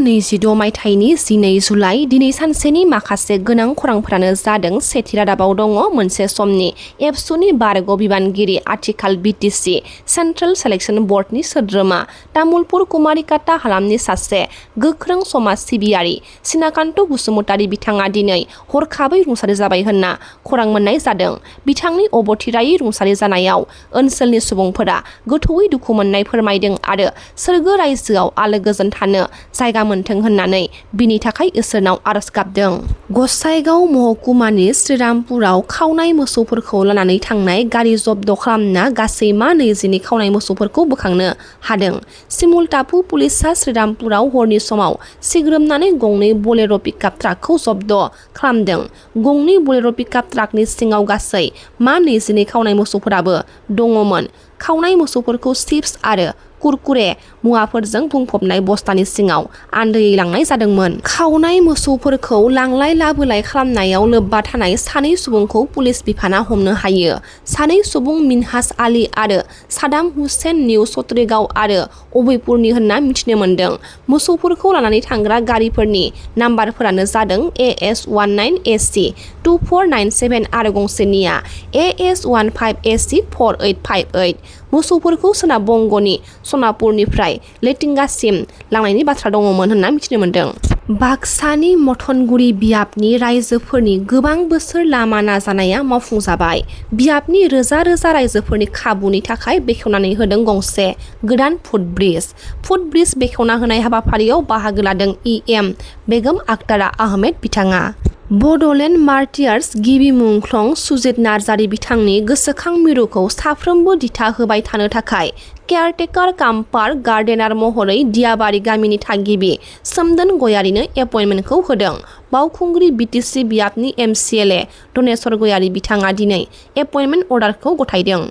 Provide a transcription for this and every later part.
2026 मायथाइनि 12 जुलाइ दिनै सानसेनि माखासे गोनां खौरांफोरानो जादों। सेथि रादाबाव दङ मोनसे समनि एबसुनि बारग' बिबानगिरि आथिखाल बिटिसि सेन्ट्रेल सेलेक्सन बर्डनि सोद्रोमा तामुलपुर कुमारिकाटा हालामनि सासे गोख्रों समाज सिबियारि स्माइनाव बसुमतारी बिथाङा दिनै हरखाबै रुंसारि जाबाय होनना खौरां मोननाय जादों। बिथांनि अबथिरायै रुंसारि जानायाव ओनसोलनि सुबुंफोरा गोथौयै दुखु मोननाय फोरमायदों आरो सोरगो रायजोआव आलो गोजोन थानो जायगा मोनथों होननानै बिनि थाखाय इसोरनाव आरज गाबदों। गसाइगाव महकुमानि श्रीरामपुराव खावनाय मोसौफोरखौ लानानै थांनाय गारि जब्द खालामना गासै 20 खावनाय मोसौफोरखौ बोखांनो हादों। सिमुलटापु पुलिसआ श्रीरामपुराव हरनि समाव सिग्रोमनानै गंनै बोलेर' पिकआप ट्राकखौ जब्द खालामदों। गंनै बोलेर' पिकआप ट्राकनि सिङाव गासै 20 खावनाय मोसौफोराबो दङमोन। खावनाय मोसौफोरखौ चिप्स आरो कुरकुरे मुवाफोरजों बुंफबनाय बस्तानि सिङाव आन्दायै लांनाय जादोंमोन। खावनाय मोसौफोरखौ लांलाय लाबोलाय खालामनायाव लोब्बा थानाय सानै सुबुंखौ पुलिस बिफाना हमनो हायो। सानै सुबुं मिनहाज आली आरो सादाम हुसेन निउ चत्रिगाव आरो अभयपुरनि होनना मिथिनो मोन्दों। मोसौफोरखौ लानानै थांग्रा गारिफोरनि नाम्बारफोरानो जादों AS19AC 2497 आरो गंसेनिया AS15AC 4858। मोसौफोरखौ सोनाब बंग'नि सनापुरनिफ्राय लेटिंगासिम लांनायनि बाथ्रा दङमोन होनना मिथिनो मोन्दों। बाक्सानि मथनगुरि बियाबनि रायजोफोरनि गोबां बोसोर लामा नाजानाया मावफुंजाबाय। बियाबनि रोजा रोजा रायजोफोरनि खाबुनि थाखाय बेखेवनानै होदों गंसे गोदान फुटब्रिज। फुटब्रिज बेखेवना होनाय हाबाफारियाव बाहागो लादों EM बेगम आक्तारा आहमेद बिथाङा। बड'लेण्ड मार्टियार्स गिबि मुंख्लं सुजित नार्जारी बिथांनि गोसोखां मिरुखौ साफ्रोमबो दिथा होबाय थानो थाखाय केयारटेकार काम पार्क गार्डेनार महरै दियाबारि गामिनि थागिबि सोमदोन गयारिनो एपइन्टमेन्टखौ होदों। बावखुंग्रि बिटिसि बियाबनि MCLA दनेस्वर गयारि बिथाङा दिनै एपइन्टमेन्ट अर्डारखौ गथायदों।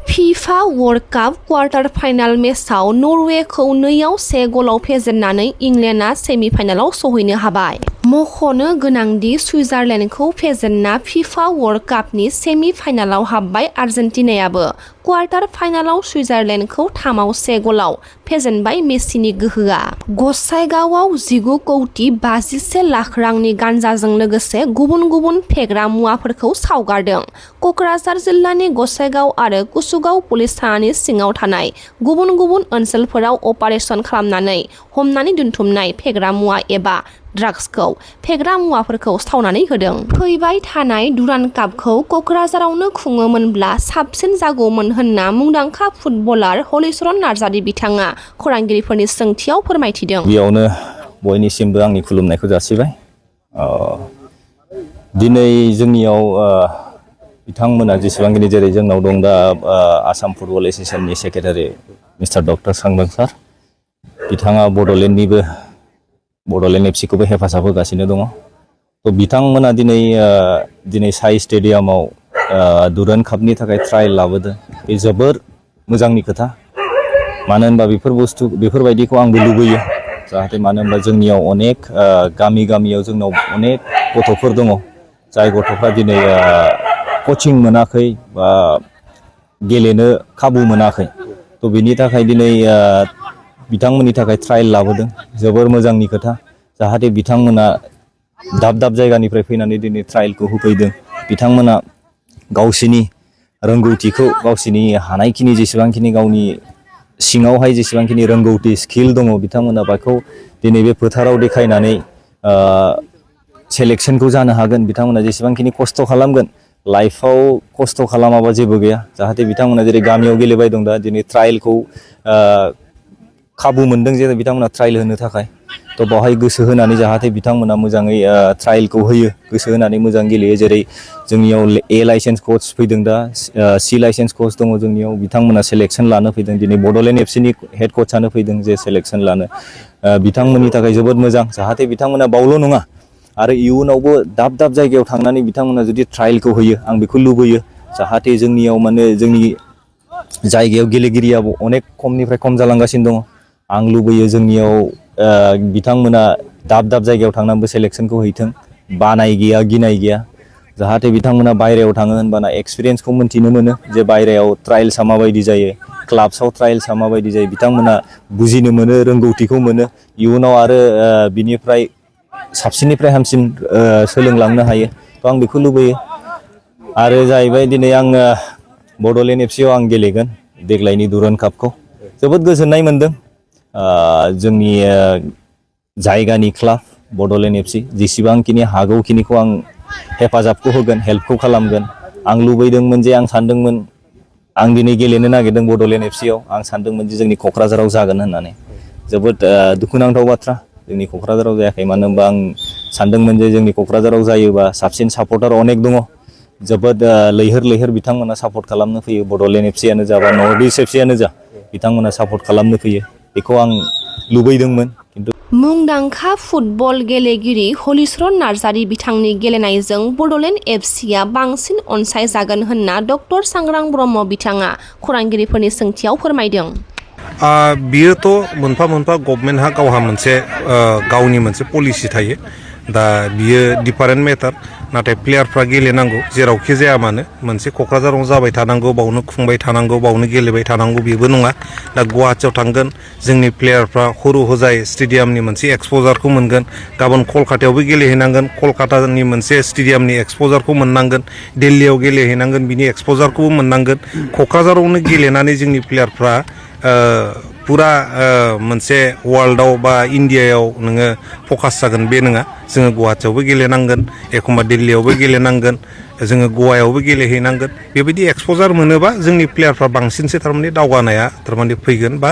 फिफा वर्ल्ड काप क्वार्टार फाइनाल मेचआव नरवेखौ 2-1 गलाव फेजेननानै इंलेन्डआ सेमिफाइनालाव सौहैनो हाबाय। मख'नो गोनांदि सुइजारलेण्डखौ फेजेनना फिफा वर्ल्ड कापनि सेमि फाइनालाव हाबबाय आर्जेन्टिनायाबो। क्वार्टार फाइनालाव सुइजारलेण्डखौ 3-1 गलाव फेजेनबाय मेसिनि गोहोआ। गसाइगावआव 19 कौटि 51 लाख रांनि गान्जाजों लोगोसे गुबुन गुबुन फेग्रा मुवाफोरखौ सावगारदों। क'क्राझार जिल्लानि गसाइगाव आरो कुसुगाव पुलिस थानानि सिङाव थानाय गुबुन गुबुन ओनसोलफोराव अपारेसन खालामनानै हमनानै दोनथुमनाय फेग्रा मुवा एबा ड्राग्सखौ फेग्रा मुवाफोरखौ सावनानै होदों। फैबाय थानाय दुरान्ड कापखौ क'क्राझारावनो खुङोमोनब्ला साबसिन जागौमोन होनना मुंदांखा फुटबलार हलिचरन नार्जारी बिथाङा खौरांगिरिफोरनि सोंथियाव फोरमायथिदों। बेयावनो बयनिसिमबो आंनि खुलुमनायखौ जासिबाय। दिनै जोंनियाव बिथांमोना जेसेबांखिनि जेरै जोंनाव दं दा आसाम फुटबल एस'सिएशननि secretary mister doctor Sangram sir बिथाङा बड'लेण्डनिबो बड'लेण्ड एफसिखौबो हेफाजाब होगासिनो दङ। थ' बिथांमोना दिनै साइ स्टेडियामाव दुरान्ड कापनि थाखाय ट्रायल लाबोदों। बे जोबोर मोजांनि खोथा। मानो होनबा बेफोरबायदिखौ आंबो लुबैयो। जाहाथे मानो होनबा जोंनियाव अनेक गामियाव जोंनाव अनेक गथ'फोर दङ जाय गथ'फ्रा दिनै कचिं मोनाखै बा गेलेनो खाबु मोनाखै। थ' बिनि थाखाय दिनै बिथांमोननि थाखाय ट्रायल लाबोदों। जोबोर मोजांनि खोथा। जाहाथे बिथांमोना दाब दाब जायगानिफ्राय फैनानै दिनै ट्रायलखौ होफैदों। बिथांमोना गावसिनि रोंगौथिखौ गावसिनि हानायखिनि जेसेबांखिनि गावनि सिङावहाय जेसेबांखिनि रोंगौथि स्किल दङ बिथांमोना बेखौ दिनै बे फोथाराव देखायनानै सेलेक्सनखौ जानो हागोन। बिथांमोना जेसेबांखिनि खस्थ' खालामगोन लाइफआव खस्थ' खालामाबा जेबो गैया। जाहाथे बिथांमोना जेरै गामियाव गेलेबाय दं दा दिनै ट्रायलखौ खाबु मोनदों जे बिथांमोना ट्रायल होनो थाखाय। थ' बेवहाय गोसो होनानै जाहाथे बिथांमोना मोजाङै ट्रायलखौ होयो गोसो होनानै मोजां गेलेयो। जेरै जोंनियाव A लाइसेन्स कच फैदों दा C लाइसेन्स कच दङ जोंनियाव बिथांमोना सेलेक्सन लानो फैदों। दिनै बड'लेण्ड एफसिनि हेड कचानो फैदों जे सेलेक्सन लानो। बिथांमोननि थाखाय जोबोद मोजां। जाहाथे बिथांमोना बावल' नङा आरो इयुनावबो दाब दाब जायगायाव थांनानै बिथांमोना जुदि ट्रायलखौ होयो आं बेखौ लुबैयो। जाहाथे जोंनियाव माने जोंनि जायगायाव गेलेगिरियाबो अनेक खमनिफ्राय खम जालांगासिनो दङ। आं लुबैयो जोंनियाव बिथांमोना दाब दाब जायगायाव थांनानैबो सेलेक्सनखौ हैथों। बानाय गैया गिनाय गैया। जाहाथे बिथांमोना बायरायाव थाङो होनबाना एक्सपिरियेन्सखौ मोन्थिनो मोनो जे बायरायाव ट्रायल्सआ माबायदि जायो क्लाब्सआव ट्रायल्सआ माबायदि जायो बिथांमोना बुजिनो मोनो रोंगौथिखौ मोनो इयुनाव आरो बिनिफ्राय साबसिननिफ्राय हामसिन सोलोंलांनो हायो थ' आं बेखौ लुबैयो आरो जाहैबाय दिनै आं बड'लेण्ड एफसिआव आं गेलेगोन देग्लायनि दुरान्ड कापखौ जोबोद गोजोननाय मोन्दों जोंनि जायगानि क्लाब बड'लेण्ड एफसि जेसेबांखिनि हागौखिनिखौ आं हेफाजाबखौ होगोन हेल्पखौ खालामगोन आं लुबैदोंमोन जे आं सानदोंमोन आं दिनै गेलेनो नागिरदों बड'लेण्ड एफसिआव आं सानदोंमोन जे जोंनि क'क्राझाराव जागोन होननानै जोबोद दुखुनांथाव बाथ्रा जोंनि क'क्राझाराव जायाखै मानो होनबा आं सानदोंमोन जे जोंनि क'क्राझाराव जायोबा साबसिन सापर्टार अनेक दङ जोबोद लैहोर लैहोर बिथांमोना सापर्ट खालामनो फैयो बड'लेण्ड एफसिआनो जा बा नर्थ इस्ट एफसिआनो जा बिथांमोना सापर्ट खालामनो फैयो बेखौ आं लुबैदोंमोन खिन्थु मुंदांखा फुटबल गेलेगिरि हलिचरन नार्जारी बिथांनि गेलेनायजों बड'लेण्ड एफसिआ बांसिन अनसायजागोन होनना डक्टर सांग्रां ब्रह्म बिथाङा खौरांगिरिफोरनि सोंथियाव फोरमायदों। बियोथ' मोनफा मोनफा गभर्नमेन्टहा गावहा मोनसे गावनि मोनसे पलिसि थायो दा बियो डिफारेन्ट मेटार नाथाय प्लेयारफ्रा गेलेनांगौ जेरावखि जाया मानो मोनसे क'क्राझाराव जाबाय थानांगौ बावनो खुंबाय थानांगौ बावनो गेलेबाय थानांगौ बेबो नङा दा गुवाहाटियाव थांगोन जोंनि प्लेयारफ्रा हरु हजाय स्टेडियामनि मोनसे एक्सप'जारखौ मोनगोन गाबोन कलकातायावबो गेलेहैनांगोन कलकातानि मोनसे स्टेडियामनि एक्सप'जारखौ मोननांगोन दिल्लीयाव गेलेहैनांगोन बिनि एक्सप'जारखौबो मोननांगोन क'क्राझारावनो गेलेनानै जोंनि प्लेयारफ्रा पुरा मोनसे वर्ल्डआव बा इन्डियायाव नोङो फकास जागोन बे नङा जोङो गुवाहाटियावबो गेलेनांगोन एखमबा दिल्लीयावबो गेलेनांगोन जोङो गवायावबो गेलेहैनांगोन बेबायदि एक्सप'जार मोनोबा जोंनि प्लेयारफ्रा बांसिनसो थारमाने दावगानाया थारमाने फैगोन बा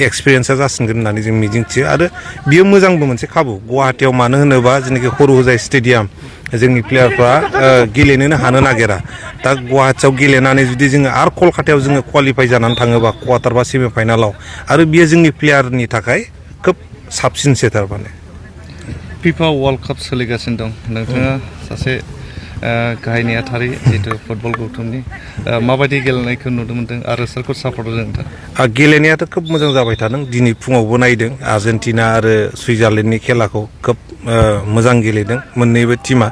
एक्सपिरियेन्सा जासिनगोन होननानै जों मिजिंथियो आरो बियो मोजांबो मोनसे खाबु गुवाहाटियाव मानो होनोबा जेनाखि हरु हजाय स्टेडियाम जोंनि प्लेयारफ्रा गेलेनोनो हानो नागिरा दा गुवाहाटियाव गेलेनानै जुदि जोङो आरो कलकातायाव जोङो क्वालिफाइ जानानै थाङोबा क्वार्टार बा सेमि फाइनालाव आरो बियो जोंनि प्लेयारनि थाखाय खोब साबसिनसो थारमाने फिफा वर्ल्ड काप सोलिगासिनो दं नोंथाङा सासे गाहाय नेहाथारि जितु फुटबल गौथुमनि माबायदि गेलेनायखौ नुनो मोनदों आरो सोरखौ सापर्ट होदों नोंथां गेलेनायाथ' खोब मोजां जाबाय थादों दिनै फुङावबो नायदों आर्जेन्टिना आरो सुइजारलेण्डनि खेलाखौ खोब मोजां गेलेदों मोननैबो टिमा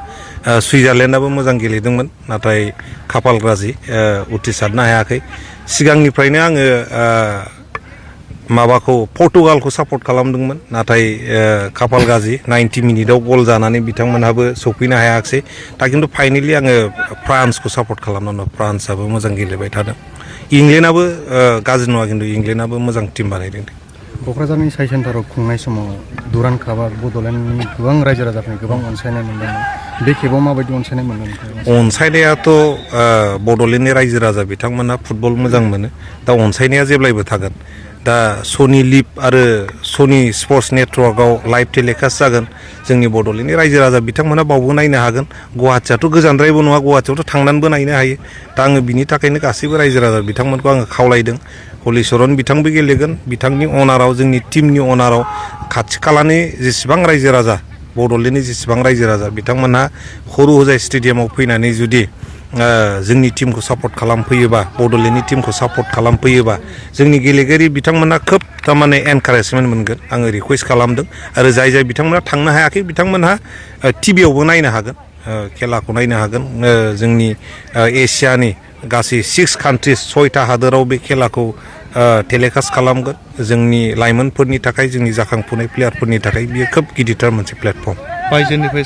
सुइजारलेण्डआबो मोजां गेलेदोंमोन नाथाय खाफाल गाज्रि उथ्रिसारनो हायाखै सिगांनिफ्रायनो आङो माबाखौ पर्तुगालखौ सापर्ट खालामदोंमोन नाथाय खाफाल गाज्रि 90 मिनिटआव गल जानानै बिथांमोनहाबो सौफैनो हायाखिसै दा खिन्थु फाइनेलि आङो फ्रान्सखौ सापर्ट खालामनानै फ्रान्सआबो मोजां गेलेबाय थादों इंलेन्डआबो गाज्रि नङा खिन्थु इंलेन्डआबो मोजां टिम बानायदों क'क्राझारनि साइ सेन्टाराव खुंनाय समाव दुरान्ड कापआ बड'लेण्डनि गोबां रायजो राजाफोरनि गोबां अनसायनाय मोनदोंमोन बे खेबाव माबायदि अनसायनाय मोनदों अनसायनायाथ' बड'लेण्डनि रायजो राजा बिथांमोना फुटबल मोजां मोनो दा अनसायनाया जेब्लायबो थागोन दा सनि लिभ आरो सनि स्पर्ट्स नेटवर्कआव लाइभ टेलिकास्ट जागोन जोंनि बड'लेण्डनि रायजो राजा बिथांमोना बावबो नायनो हागोन गुवाहाटियाथ' गोजानद्रायबो नङा गुवाहाटियावथ' थांनानैबो नायनो हायो दा आङो बिनि थाखायनो गासैबो रायजो राजा बिथांमोनखौ आङो खावलायदों हलिचरन बिथांबो गेलेगोन बिथांनि अनाराव जोंनि टिमनि अनाराव खाथि खालानि जेसेबां रायजो राजा बड'लेण्डनि जेसेबां रायजो राजा बिथांमोनहा हरु हजाय स्टेडियामाव फैनानै जुदि जोंनि टिमखौ सापर्ट खालामफैयोबा बड'लेण्डनि टिमखौ सापर्ट खालामफैयोबा जोंनि गेलेगिरि बिथांमोना खोब थारमाने एनकारेजमेन्ट मोनगोन आङो रिकुवेस्ट खालामदों आरो जाय जाय बिथांमोना थांनो हायाखै बिथांमोनहा टिभियावबो नायनो हागोन खेलाखौ नायनो हागोन जोंनि एसियानि गासै 6 कान्ट्रिस 6टा हादोराव बे खेलाखौ टेलिकास्ट खालामगोन जोंनि लाइमोनफोरनि थाखाय जोंनि जाखांफुनाय प्लेयारफोरनि थाखाय बियो खोब गिदिरथार मोनसे प्लेटफर्म बायजोनिफ्राय